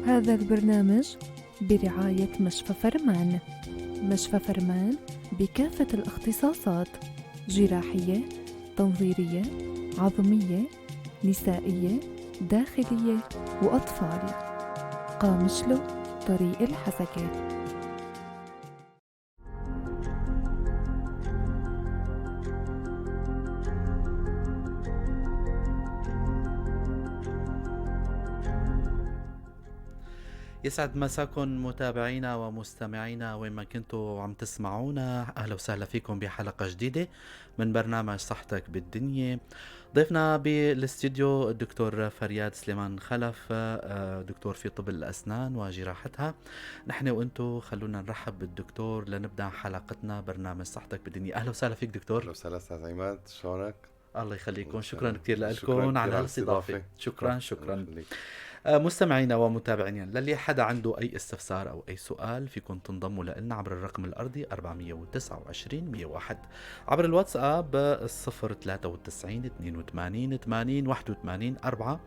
هذا البرنامج برعاية مشفى فرمان. مشفى فرمان بكافة الاختصاصات: جراحية، تنظيرية، عظمية، نسائية، داخلية وأطفال. قامشلو، طريق الحسكة. يسعد مساكم متابعينا ومستمعينا وين ما كنتوا عم تسمعونا. اهلا وسهلا فيكم بحلقة جديدة من برنامج صحتك بالدنيا. ضيفنا بالاستديو الدكتور فرياد سليمان خلف، دكتور في طب الاسنان وجراحتها. نحن وانتم خلونا نرحب بالدكتور لنبدا حلقتنا برنامج صحتك بالدنيا. اهلا وسهلا فيك دكتور. اهلا وسهلا استاذ عماد، شلونك؟ الله يخليكم، شكرا كثير لكم على الاستضافة. شكرا شكرا. مستمعينا ومتابعينا، للي حدا عنده أي استفسار أو أي سؤال فيكم تنضموا لنا عبر الرقم الأرضي 429 101، عبر الواتساب 093 82 80 81 4،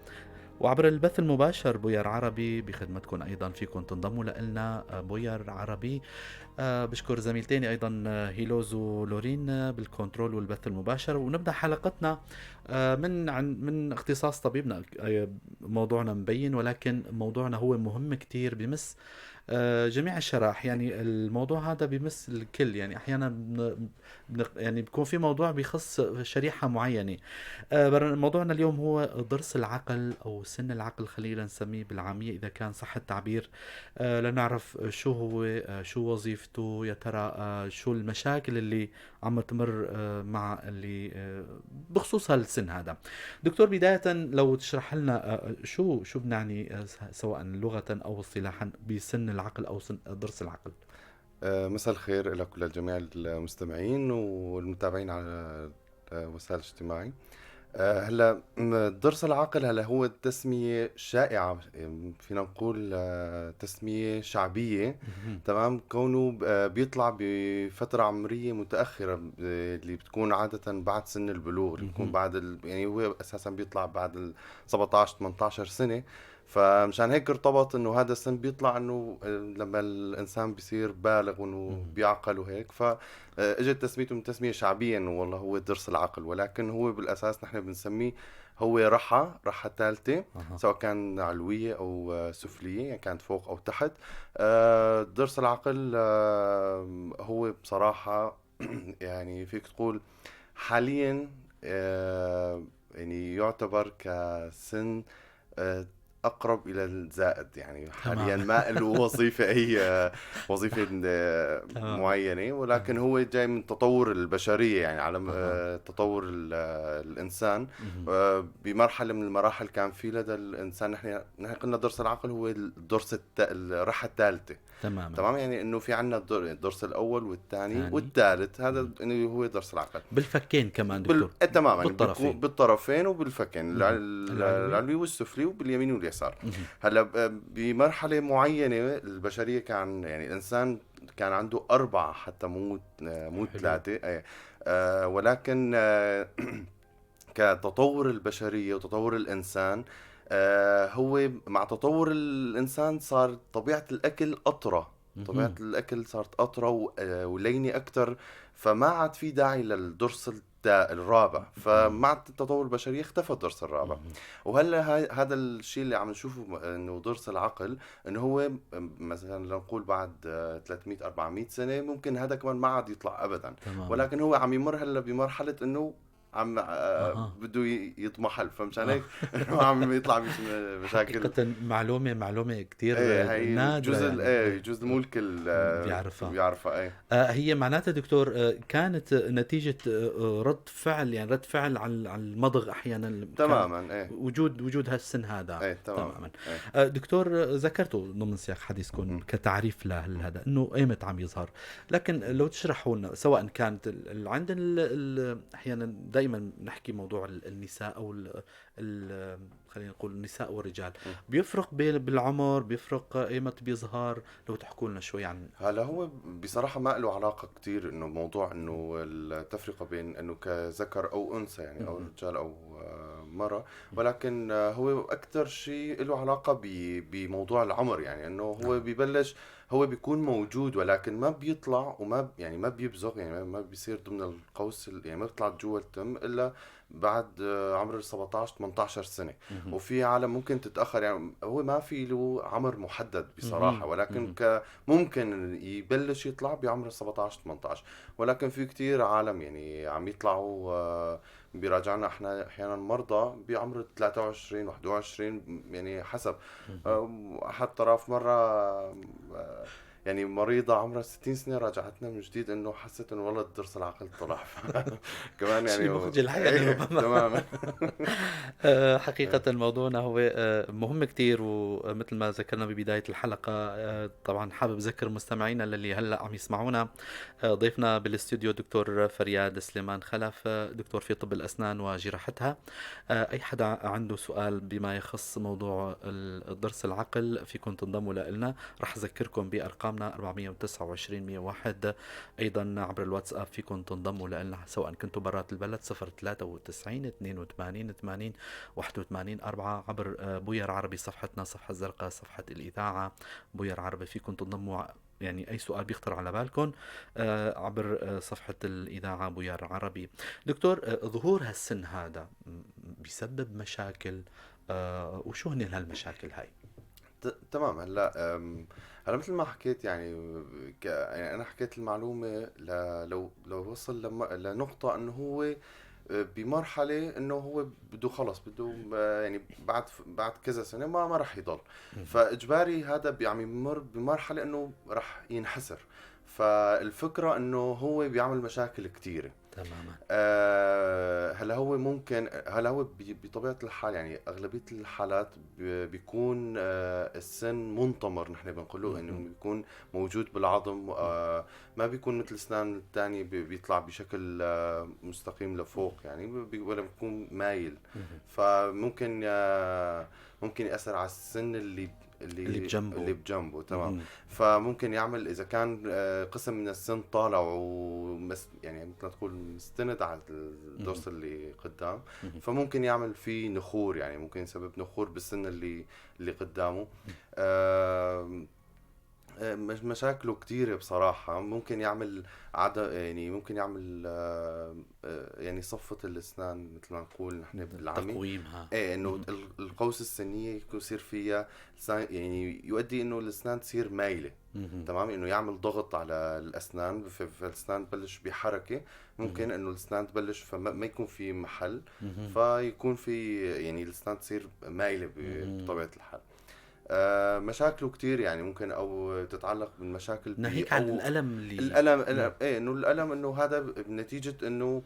وعبر البث المباشر بوير عربي بخدمتكم أيضا فيكم تنضموا لنا بوير عربي. بشكر زميلتيني أيضا هيلوز ولورين بالكنترول والبث المباشر. ونبدأ حلقتنا من اختصاص طبيبنا. موضوعنا مبين، ولكن موضوعنا هو مهم كتير، بمس جميع الشرائح. يعني الموضوع هذا بمس الكل، يعني احيانا يعني بيكون في موضوع بيخص شريحة معينة. موضوعنا اليوم هو ضرس العقل او سن العقل، خلينا نسميه بالعامية اذا كان صح التعبير، لنعرف شو هو، شو وظيفته، يا ترى شو المشاكل اللي عم تمر مع اللي بخصوص هالسن هذا. دكتور، بداية لو تشرح لنا شو بنعني سواء لغة او اصطلاحا بسن العقل أو ضرس العقل. مساء الخير إلى كل الجميع المستمعين والمتابعين على وسائل الاجتماعي. هلا ضرس العقل هلا هو تسمية شائعة، فينا نقول تسمية شعبية، تمام، كونه بيطلع بفترة عمرية متأخرة اللي بتكون عادة بعد سن البلوغ، اللي بتكون بعد يعني هو أساسا بيطلع بعد 17 18 سنة، فمشان هيك ارتبط انه هذا السن بيطلع انه لما الانسان بيصير بالغ وانه بيعقل وهيك، فاجت تسميته من تسميه شعبية انه والله هو ضرس العقل، ولكن هو بالاساس نحن بنسميه هو رحى ثالثة، سواء كان علويه او سفليه، يعني كانت فوق او تحت. ضرس العقل هو بصراحة يعني فيك تقول حاليا يعني يعتبر كسن أقرب إلى الزائد، يعني حاليا ما له وظيفة أي وظيفة معينة، ولكن هو جاي من تطور البشرية، يعني على تطور الإنسان بمرحلة من المراحل كان في لدى الإنسان، نحن قلنا ضرس العقل هو الضرس الرحى الثالثة، تمام، يعني إنه في عنا الضرس الأول والثاني والثالث، هذا إنه هو ضرس العقل بالفكين كمان دكتور. تماما، بالطرفين وبالفكين، العلوي والسفلي وباليمين واليسار. هلا بمرحلة معينة البشرية كان يعني الإنسان كان عنده 4 حتى مو 3، ولكن كتطور البشرية وتطور الإنسان، هو مع تطور الإنسان صار طبيعة الأكل أطرى، طبيعة الأكل صارت أطرى ولينة أكتر، فما عاد في داعي للضرس الرابع، فمع التطور البشري اختفى الضرس الرابع. وهلا هذا الشيء اللي عم نشوفه انه ضرس العقل انه هو مثلا لنقول بعد 300 400 سنة ممكن هذا كمان ما عاد يطلع ابدا، ولكن هو عم يمر هلا بمرحلة انه عم بده يضمحل، فمشان هيك انه عم يطلع مشاكل. حقيقة معلومة كثير نادرة، جزء يعني. جزء مو الكل بيعرفها. هي معناتها دكتور كانت نتيجة رد فعل، يعني رد فعل على المضغ احيانا. تماما، وجود هالسن هذا. تماما. دكتور، ذكرته ضمن سياق حديثكم كتعريف لهذا انه ايمت عم يظهر، لكن لو تشرحوا لنا سواء كانت عند احيانا دائما نحكي موضوع النساء او خلينا نقول النساء والرجال، بيفرق بالعمر، بيفرق ايمت بيظهر، لو تحكوا لنا شوي عن هلا. هو بصراحة ما له علاقة كتير انه موضوع انه التفرقة بين انه كذكر او انثى، يعني او رجال او مرة، ولكن هو أكثر شيء له علاقة بموضوع العمر، يعني إنه هو بيبلش، هو بيكون موجود ولكن ما بيطلع وما يعني ما بيبزغ، يعني ما بيصير ضمن القوس، يعني ما بيطلع جوا التم إلا بعد عمر 17-18 سنة. وفي عالم ممكن تتأخر، يعني هو ما في له عمر محدد بصراحة، ولكن ممكن يبلش يطلع بعمر 17-18، ولكن في كتير عالم يعني عم يطلعوا، بيراجعنا احنا احيانا مرضى بعمر 23 21، يعني حسب. احد طرف مرة يعني مريضة عمرها 60 سنة راجعتنا من جديد انه حست انه والله ضرس العقل طلع. كمان يعني شيء مخجل الحقيقة ربما. تماما. حقيقة موضوعنا هو مهم كتير، ومثل ما ذكرنا ببداية الحلقة، طبعا حابب أذكر مستمعينا اللي هلأ عم يسمعونا، ضيفنا بالاستوديو دكتور فرياد سليمان خلف، دكتور في طب الأسنان وجراحتها. أي حدا عنده سؤال بما يخص موضوع الضرس العقل فيكم تنضموا لنا، رح أذكركم بأرقامنا 429 101، أيضا عبر الواتساب فيكم تنضموا لنا سواء كنتوا برات البلد 093 82 80 81 4، عبر بوير عربي صفحتنا، صفحة الزرقاء، صفحة الإذاعة بوير عربي، فيكم تنضموا يعني أي سؤال بيخطر على بالكم عبر صفحة الإذاعة بوير عربي. دكتور، ظهور هالسن هذا بيسبب مشاكل، وشو هن هالمشاكل هاي؟ تمام. هلا مثل ما حكيت، يعني يعني انا حكيت المعلومة لو وصل لنقطة انه هو بمرحلة انه هو بده خلص، بده يعني بعد كذا سنة ما راح يضل، فاجباري هذا عم يمر بمرحلة انه راح ينحسر. فالفكرة انه هو بيعمل مشاكل كثيرة. تماما. هلا هو ممكن، هلا هو بطبيعة الحال يعني أغلبية الحالات بيكون السن منطمر، نحن بنقوله إنه بيكون موجود بالعظم، ما بيكون مثل الأسنان الثانية بيطلع بشكل مستقيم لفوق، يعني ولا بيكون مايل. فممكن ممكن يأثر على السن اللي بجنبه، اللي بجنبه. تمام. فممكن يعمل اذا كان قسم من السن طالع ومس، يعني مثل ما تقول مستند على الضرس اللي قدام، فممكن يعمل فيه نخور، يعني ممكن يسبب نخور بالسن اللي قدامه. مشاكله كتيرة بصراحة. ممكن يعمل عدم، يعني ممكن يعمل يعني صفة الأسنان مثل ما نقول نحن بالعامي، تقويمها، ايه انه القوس السنية يصير فيها، يعني يؤدي انه الأسنان تصير مايلة. تمام، انه يعمل ضغط على الأسنان، فالأسنان تبلش بحركة، ممكن انه الأسنان تبلش فما يكون في محل، فيكون في يعني الأسنان تصير مايلة بطبيعة الحال. مشاكله كتير، يعني ممكن او تتعلق بالمشاكل ناهيك عن الالم اللي الالم ايه انه الالم انه هذا بنتيجة انه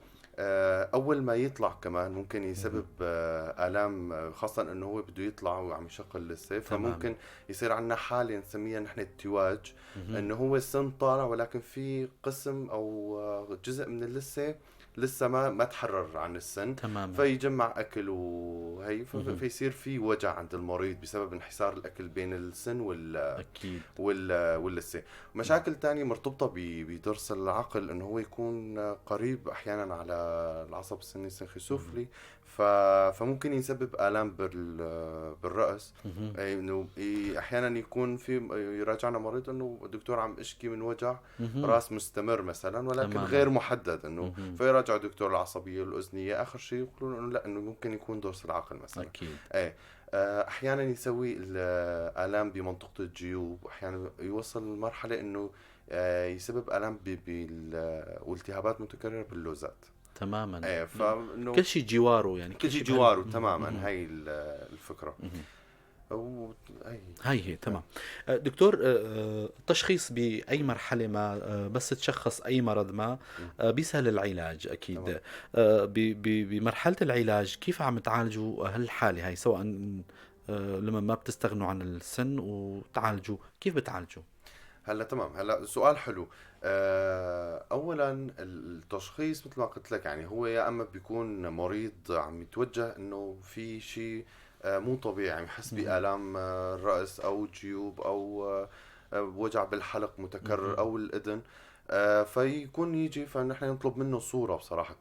اول ما يطلع كمان ممكن يسبب الام، خاصة انه هو بده يطلع وعم يشقل لسه، فممكن يصير عندنا حاله نسميها نحن التواج، انه هو السن طالع ولكن في قسم او جزء من اللثة لسه ما تحرر عن السن. تماما. فيجمع اكل وهي فيصير في وجع عند المريض بسبب انحسار الاكل بين السن أكيد. واللثه. مشاكل تانية مرتبطة بضرس العقل، انه هو يكون قريب احيانا على العصب السني السنخي السفلي، فممكن يسبب الام بالراس. انه احيانا يكون في يراجعنا مريض انه الدكتور عم اشكي من وجع راس مستمر مثلا، ولكن تماما. غير محدد، انه فيراجع دكتور العصبية والاذنيه، اخر شيء يقولون انه لا، انه ممكن يكون ضرس العقل مثلا. اكيد. ايه احيانا يسوي الالام بمنطقة الجيوب، واحيانا يوصل لمرحلة انه يسبب الام والتهابات متكررة باللوزات. تماما. ايه فانه كل شيء جواره، يعني كل شيء جواره. تماما. هاي الفكرة. هاي هي. تمام. دكتور، التشخيص بأي مرحلة ما، بس تشخص أي مرض ما بيسهل العلاج أكيد. بمرحلة العلاج كيف عم تعالجوا هالحالة هاي، سواء لما ما بتستغنوا عن السن وتعالجوا، كيف بتعالجوا؟ هلا تمام. هلا سؤال حلو. اولا التشخيص مثل ما قلت لك، يعني هو يا اما بيكون مريض عم يتوجه انه في شيء مو طبيعي، عم يحس بآلام الرأس او جيوب او وجع بالحلق متكرر او الاذن، فيكون يجي، فنحن نطلب منه صورة بصراحة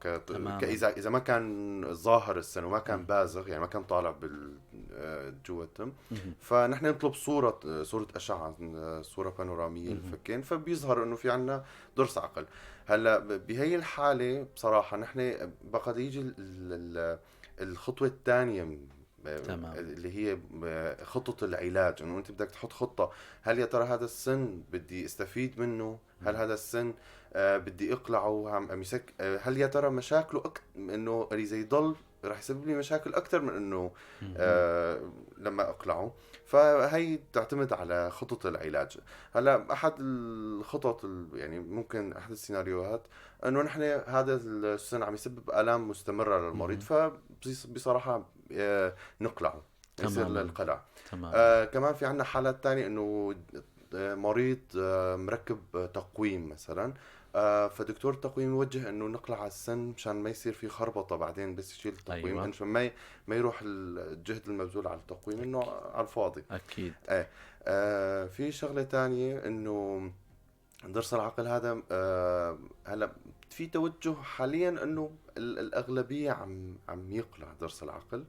إذا ما كان ظاهر السن وما كان بازغ، يعني ما كان طالع جوا التم، فنحن نطلب صورة أشعة، صورة بانورامية للفكين، فبيظهر إنه في عنا ضرس عقل. هلا بهي الحالة بصراحة نحن بقى يجي الخطوة الثانية اللي هي خطة العلاج، إنه أنت بدك تحط خطة، هل يا ترى هذا السن بدي استفيد منه؟ هل هذا السن بدي اقلعه عم يسك؟ هل يا ترى مشاكله انه اذا يضل رح يسبب لي مشاكل اكثر من انه لما اقلعه؟ فهي تعتمد على خطة العلاج. هلا احد الخطط يعني ممكن احد السيناريوهات انه نحن هذا السن عم يسبب الام مستمرة للمريض، فبصراحة نقلعه، يصير للقلع. كمان في عندنا حالات تانية انه مريض مركب تقويم مثلا، فدكتور التقويم يوجه انه نقلع على السن مشان ما يصير في خربطة بعدين بس يشيل التقويم. أيوة. مشان ما يروح الجهد المبذول على التقويم انه على الفاضي. اكيد. في شغله تانية انه ضرس العقل هذا هلا في توجه حاليا انه الاغلبية عم يقلع ضرس العقل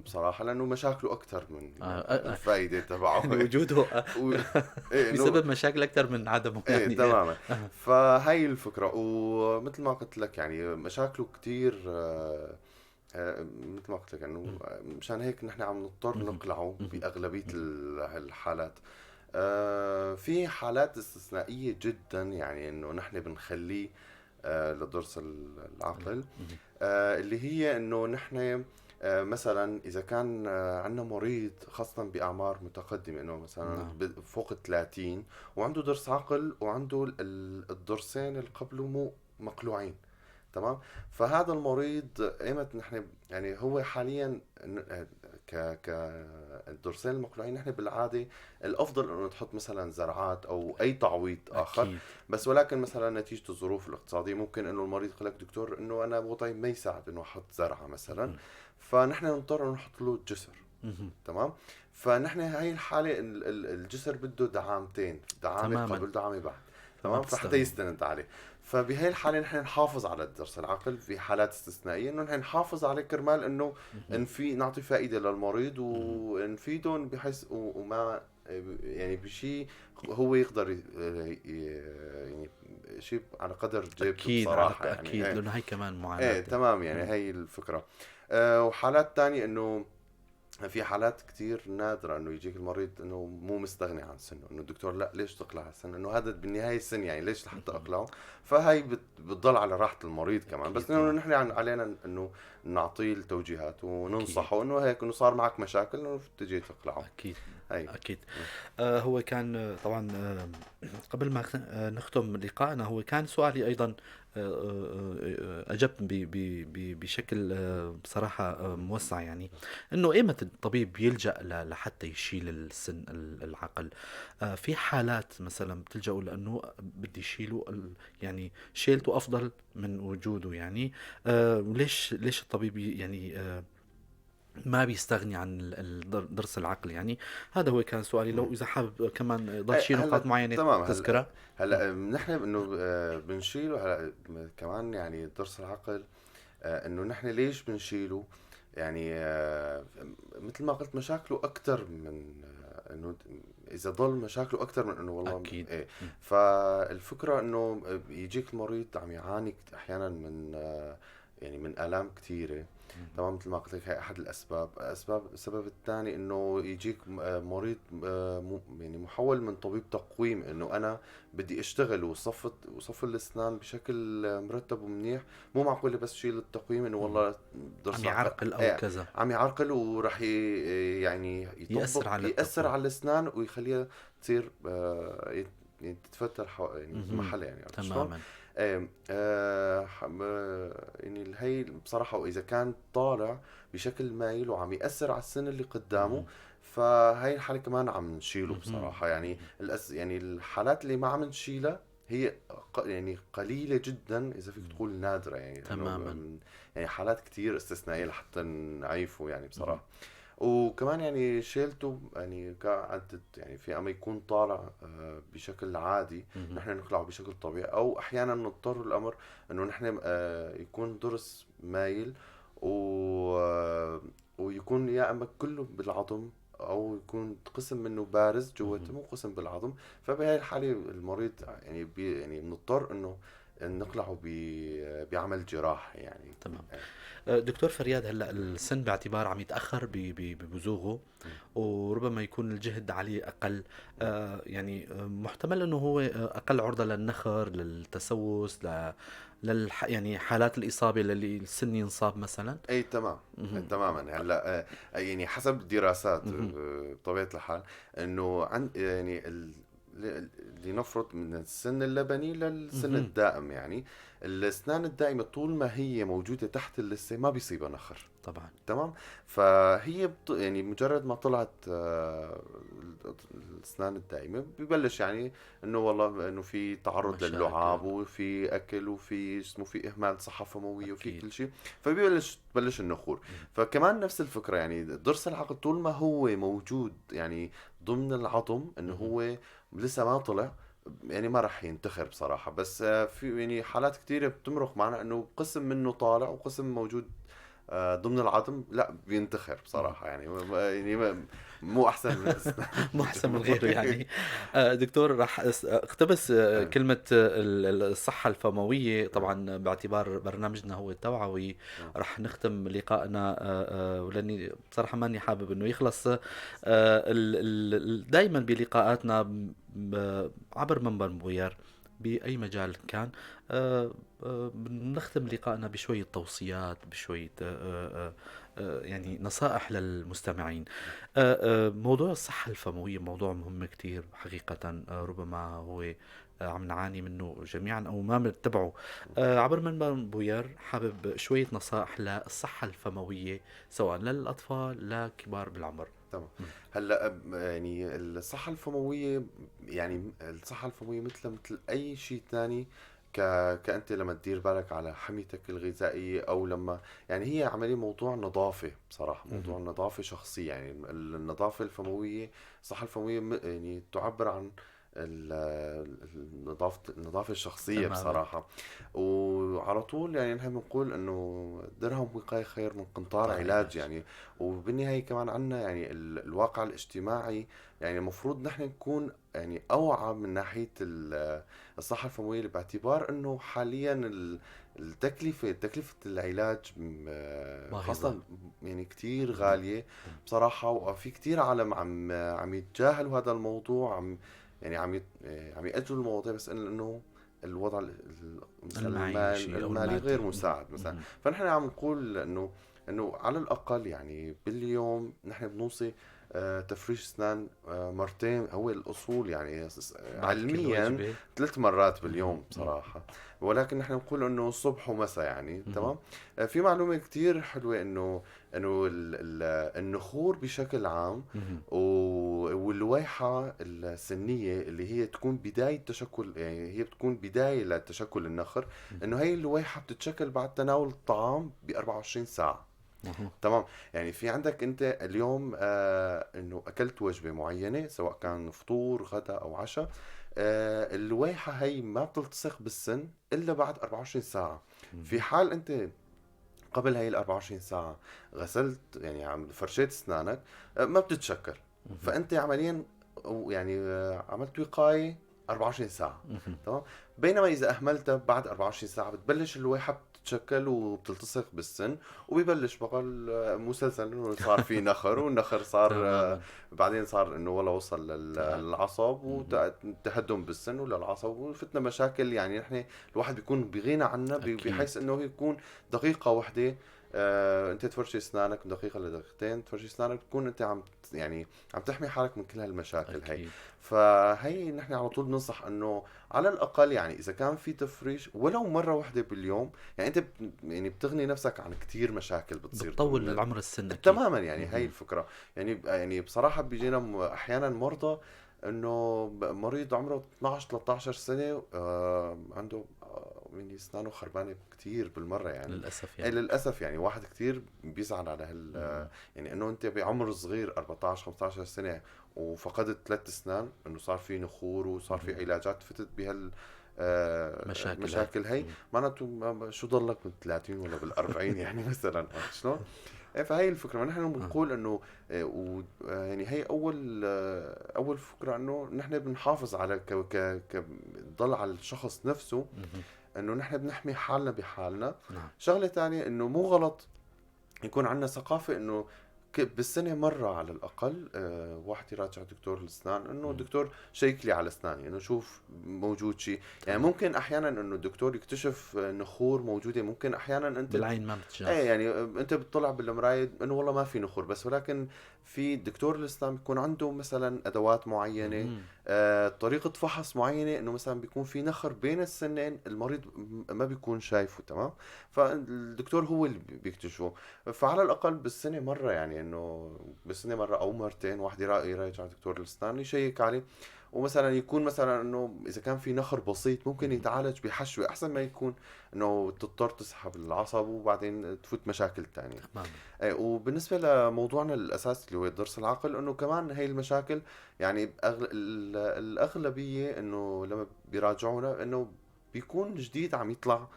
بصراحة، لانه مشاكله اكثر من الفائدة تبعه. وجوده بسبب مشاكل اكثر من عدمه يعني. تماما. فهي الفكرة، ومثل ما قلت لك يعني مشاكله كثير، مثل ما قلت لك انه مشان هيك نحن عم نضطر نقلعه باغلبيه الحالات. في حالات استثنائية جدا يعني انه نحن بنخليه لضرس العقل، اللي هي انه نحن مثلا اذا كان عندنا مريض خاصة باعمار متقدمة، انه مثلا فوق 30 وعنده ضرس عقل وعنده الضرسين اللي قبله مو مقلوعين، تمام؟ فهذا المريض ايمت نحن يعني هو حاليا كالضرسين المقلوعين نحن بالعادة الافضل انه تحط مثلا زرعات او اي تعويض اخر. أكيد. بس ولكن مثلا نتيجة الظروف الاقتصادية ممكن انه المريض يقول لك دكتور انه انا وضعي ما يساعد انه احط زرعه مثلا، فنحن نضطر انه نحط له جسر. تمام. فنحن هاي الحالة الجسر بده دعامتين، دعامة قبل دعامة بعد، تمام، فحتى يستند عليه. فبهي الحالة نحن نحافظ على الضرس العقل في حالات استثنائية، انه نحن نحافظ عليه كرمال انه نعطي فائدة للمريض ونفيده بحيث وما يعني بشيء هو يقدر يعني شيء على قدر جيبته بصراحة. اكيد يعني. اكيد، لانه هي كمان معاناة. ايه تمام، يعني هي الفكرة. وحالات ثانية انه في حالات كتير نادرة انه يجيك المريض انه مو مستغني عن سنة، انه الدكتور لا ليش تقلع السن، انه هذا بالنهاية السن يعني ليش لحتى اقلعه؟ فهي بتضل على راحة المريض كمان، بس انه نحن علينا انه نعطيه التوجيهات وننصحه انه هيك انه صار معك مشاكل انه تجي تقلعه. اكيد. أي. اكيد. هو كان طبعا قبل ما نختم لقائنا هو كان سؤالي ايضا أجبت بشكل بصراحة موسع، يعني إنه إيمت الطبيب يلجأ لحتى يشيل السن العقل؟ في حالات مثلا بتلجأوا لأنه بدي شيله، يعني شيلته أفضل من وجوده، يعني ليش الطبيب يعني ما بيستغني عن ضرس العقل؟ يعني هذا هو كان سؤالي. لو إذا حابب كمان ضل شيء نقاط معينة تذكرها. هلا نحن انه بنشيله هلا كمان يعني ضرس العقل، انه نحن ليش بنشيله؟ يعني مثل ما قلت مشاكله اكثر من انه اذا ضل مشاكله اكثر من انه والله اكيد. إيه. فالفكرة انه يجيك المريض عم يعاني احيانا من يعني من الام كثيرة، تمام، مثل ما قلت لك هي احد الاسباب. السبب الثاني انه يجيك مريض يعني محول من طبيب تقويم، انه انا بدي اشتغل وصف الاسنان بشكل مرتب ومنيح، مو معقول بس شيل التقويم انه والله عم يعرقل او كذا، عم يعرقل وراح يعني يأثر على يأثر على الاسنان ويخليها تصير يعني تتفتر يعني محلها يعني. تماما. ايه يعني هي بصراحة، وإذا كان طالع بشكل مايل وعم يأثر على السن اللي قدامه، فهي الحالة كمان عم نشيله بصراحة. يعني يعني الحالات اللي ما عم نشيلها هي يعني قليلة جدا، إذا فيك تقول نادرة يعني. تماما. يعني حالات كتير استثنائية لحتى نعيفه يعني بصراحة. وكمان يعني شيلته يعني كعدة، يعني في اما يكون طالع بشكل عادي نحن نخلعه بشكل طبيعي، او احيانا نضطر الامر انه نحن يكون ضرس مايل ويكون يا اما كله بالعظم او يكون قسم منه بارز جوا وقسم بالعظم. فبهي الحالة المريض يعني يعني بنضطر انه نقلعه بعمل جراحي يعني. تمام. دكتور فرياد، هلا السن باعتبار عم يتاخر ببزوغه وربما يكون الجهد عليه اقل، يعني محتمل انه هو اقل عرضه للنخر، للتسوس، يعني حالات الاصابة للي السن ينصاب مثلا. اي تمام. تماما. هلا يعني حسب الدراسات بطبيعة الحال انه عند يعني لنفرض من السن اللبني للسن الدائم، يعني الاسنان الدائمة طول ما هي موجودة تحت اللثة ما بيصيبها نخر. طبعا. تمام. فهي يعني مجرد ما طلعت الاسنان الدائمة ببلش يعني انه والله انه في تعرض للعاب وفي اكل وفي اسمه في اهمال صحة فمويه وفي كل شيء، فبيبلش تبلش النخور. فكمان نفس الفكرة، يعني ضرس العقل طول ما هو موجود يعني ضمن العظم انه هو لسه ما طلع يعني ما راح ينتخر بصراحة. بس في يعني حالات كثيرة بتمرق معنا انه قسم منه طالع وقسم موجود ضمن العظم، لا بينتخر بصراحة، يعني مو احسن من مو احسن من غيره يعني. دكتور، راح اقتبس كلمة الصحة الفمويه، طبعا باعتبار برنامجنا هو التوعوي، راح نختم لقائنا ولاني بصراحة ماني حابب انه يخلص. دائما بلقاءاتنا عبر منبر بوير بأي مجال كان بنختم لقائنا بشوية توصيات، بشوية يعني نصائح للمستمعين. موضوع الصحة الفموية موضوع مهم كتير حقيقة، ربما هو عم نعاني منه جميعا أو ما بنتبعه. عبر منبر بوير حابب شوية نصائح للصحة الفموية سواء للأطفال لكبار بالعمر. تمام. هلا يعني الصحة الفموية، يعني الصحة الفموية مثل أي شيء ثاني، كأنت لما تدير بالك على حميتك الغذائية أو لما يعني هي عملية موضوع نظافة بصراحة، موضوع نظافة شخصية. يعني النظافة الفموية، الصحة الفموية يعني تعبر عن النظافة الشخصية. تمام. بصراحة. وعلى طول يعني نحن بنقول انه درهم وقاية خير من قنطار علاج يعني. وبالنهاية كمان عنا يعني الواقع الاجتماعي، يعني المفروض نحن نكون يعني أوعى من ناحية الصحة الفموية، باعتبار انه حاليا التكلفة، تكلفة العلاج خاصة يعني كتير غالية بصراحة، وفي كتير عالم عم يتجاهلوا هذا الموضوع، عم يأجلوا المواضيع، بس انه الوضع المالي غير مساعد مثلا. فنحن عم نقول انه على الاقل يعني باليوم نحن بنوصي تفريش اسنان مرتين، هو الاصول يعني علميا 3 مرات باليوم بصراحة، ولكن نحن نقول انه الصبح ومساء يعني. تمام. في معلومة كتير حلوة انه النخور بشكل عام واللويحه السنية اللي هي تكون بداية تشكل، يعني هي بتكون بداية لتشكل النخر، انه هي اللويحه بتتشكل بعد تناول الطعام ب 24 ساعة. تمام. يعني في عندك انت اليوم انه اكلت وجبة معينة سواء كان فطور غداء او عشاء، اللويحه هي ما بتلتصق بالسن الا بعد 24 ساعة. في حال انت قبل هي ال 24 ساعة غسلت يعني عم فرشيت اسنانك ما بتتشكل، فانت عمليا يعني عملت وقاية 24 ساعة. تمام. بينما اذا اهملتها بعد 24 ساعة بتبلش اللويحه بتتشكل وبتلتصق بالسن، وبيبلش بقى المسلسل انه صار في نخر، والنخر صار بعدين صار انه ولا وصل للعصب وتهدم بالسن وللعصب، وفتنا مشاكل يعني نحن الواحد بيكون بغنى عنا، بحيث انه يكون دقيقة واحدة انت تفرشي اسنانك دقيقة لدقيقتين تفرشي اسنانك، بتكون انت عم يعني عم تحمي حالك من كل هالمشاكل. أكيد. هي فهي نحن على طول بننصح انه على الاقل يعني اذا كان في تفريش ولو مرة واحدة باليوم، يعني انت يعني بتغني نفسك عن كتير مشاكل بتصير، بتطول العمر السن. تماما. يعني هي الفكرة. يعني بصراحة بيجينا احيانا مرضى انه مريض عمره 12 13 سنة عنده يعني اسنانه خربانة كثير بالمرة يعني. للاسف يعني. ايه للاسف يعني واحد كثير بيزعل على هال يعني انه انت بعمر صغير 14 15 سنة وفقدت 3 اسنان، انه صار في نخور وصار في علاجات، فتت بهال مشاكل هي، معناته شو ضلك بال 30 ولا بال 40 يعني مثلا، شلون؟ فهي الفكرة. ما نحن بنقول انه يعني هي اول فكرة انه نحن بنحافظ على ك ضل على الشخص نفسه، انه نحن بنحمي حالنا بحالنا. نعم. شغله ثانية انه مو غلط يكون عندنا ثقافة انه بالسنة مرة على الاقل واحد يراجع دكتور الاسنان، انه دكتور شيك لي على اسناني، انه شوف موجود شيء. يعني ممكن احيانا انه الدكتور يكتشف نخور موجودة، ممكن احيانا انت بالعين ما بتشاف، ايه يعني انت بتطلع بالمراية انه والله ما في نخور، بس ولكن في دكتور الاسنان بيكون عنده مثلا ادوات معينة، طريقه فحص معينة، انه مثلا بيكون في نخر بين السنين المريض ما بيكون شايفه، تمام؟ فالدكتور هو اللي بيكتشفه. فعلى الاقل بالسنة مرة، يعني انه بالسنة مرة او مرتين واحد يراجع دكتور الاسنان يشيك عليه، ومثلا يكون مثلا انه اذا كان في نخر بسيط ممكن يتعالج بحشوه، احسن ما يكون انه تضطر تسحب العصب وبعدين تفوت مشاكل ثانية. تمام. وبالنسبة لموضوعنا الاساسي اللي هو ضرس العقل، انه كمان هي المشاكل يعني الاغلبية انه لما بيراجعونا انه بيكون جديد عم يطلع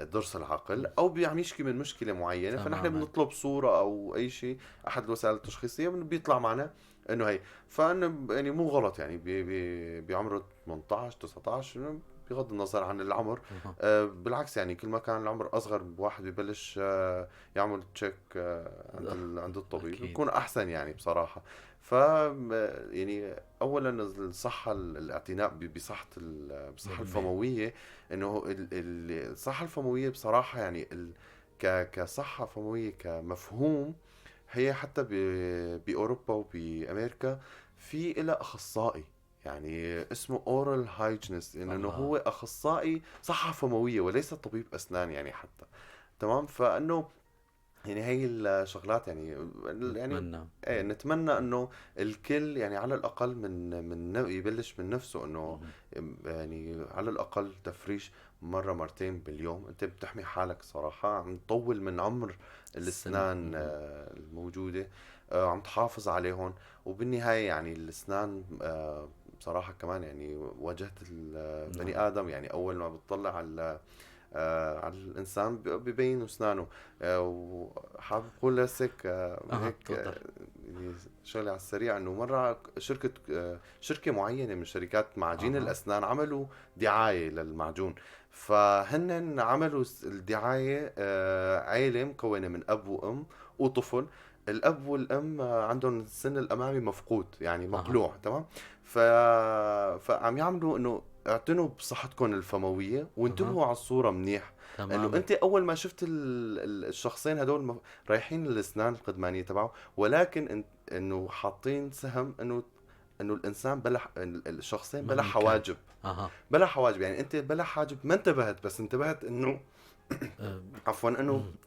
ضرس العقل او عم يشكي من مشكلة معينة، فنحن بنطلب صوره او اي شيء، احد الوسائل التشخيصية بيطلع معنا انه هي، فانه يعني مو غلط يعني بعمره 18 19 بغض النظر عن العمر. بالعكس يعني كل ما كان العمر اصغر واحد ببلش يعمل تشيك عند الطبيب بيكون احسن يعني بصراحة. ف يعني اولا الصحة، الاعتناء بصحة الصحة الفمويه، انه الصحة الفمويه بصراحة يعني كصحه فمويه كمفهوم هي حتى باوروبا وبامريكا في إلها اخصائي يعني اسمه oral hygienist، انه هو اخصائي صحة فمويه وليس طبيب اسنان يعني حتى، تمام؟ فانه يعني هي الشغلات يعني نتمنى. ايه نتمنى انه الكل يعني على الاقل من يبلش من نفسه، انه يعني على الاقل تفريش مرة مرتين باليوم، انت بتحمي حالك صراحة، عم تطول من عمر الاسنان الموجودة، عم تحافظ عليهم، وبالنهاية يعني الاسنان بصراحة كمان يعني واجهه البني ادم، يعني اول ما بتطلع على الانسان ببين اسنانه. وحابب اقول لك هيك يعني شغله على السريع، انه مرة شركة معينة من شركات معاجين الاسنان عملوا دعاية للمعجون، فهن عملوا الدعاية عائلة مكونة من اب وام وطفل، الاب والام عندهم السن الامامي مفقود يعني مقلوع، تمام؟ فعم يعملوا انه اعتنوا بصحتكم الفمويه وانتبهوا على الصورة منيح، انه انت اول ما شفت الشخصين هدول رايحين للاسنان القدمانيه تبعه، ولكن انه حاطين سهم انه الانسان بلا الشخصين بلا حواجب، بلا حواجب، يعني انت بلا حاجب ما انتبهت، بس انتبهت انه عفوا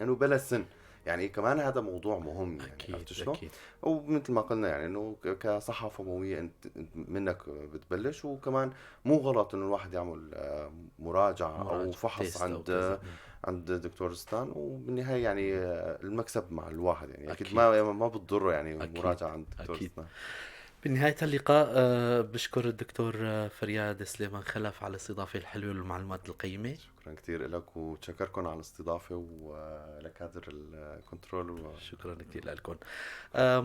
انه بلا سن، يعني كمان هذا موضوع مهم يعني. أكيد أكيد. ومثل ما قلنا يعني انه كصحة فموية انت منك بتبلش، وكمان مو غلط انه الواحد يعمل مراجعة او فحص عند دكتور اسنان، وبالنهاية يعني المكسب مع الواحد يعني اكيد, أكيد. ما بتضره يعني أكيد. مراجعة عند دكتور اسنان. بنهاية اللقاء بشكر الدكتور فرياد سليمان خلف على الاستضافة الحلوة والمعلومات القيمة. شكرا كثير لك وتشكركم على الاستضافة ولكادر الكنترول شكرا كثير لكم.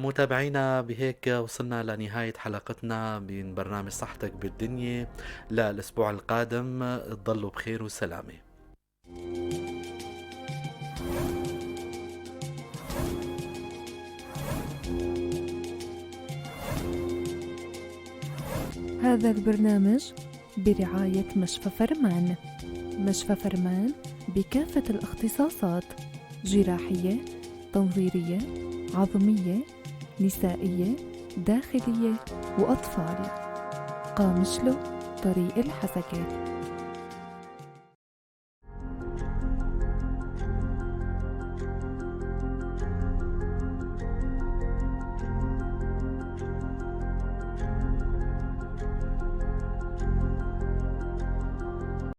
متابعينا، بهيك وصلنا لنهاية حلقتنا من برنامج صحتك بالدنيا للأسبوع القادم. تضلوا بخير وسلامة. هذا البرنامج برعاية مشفى فرمان. مشفى فرمان بكافة الاختصاصات: جراحية، تنظيرية، عظمية، نسائية، داخلية وأطفال. قامشلو، طريق الحسكة.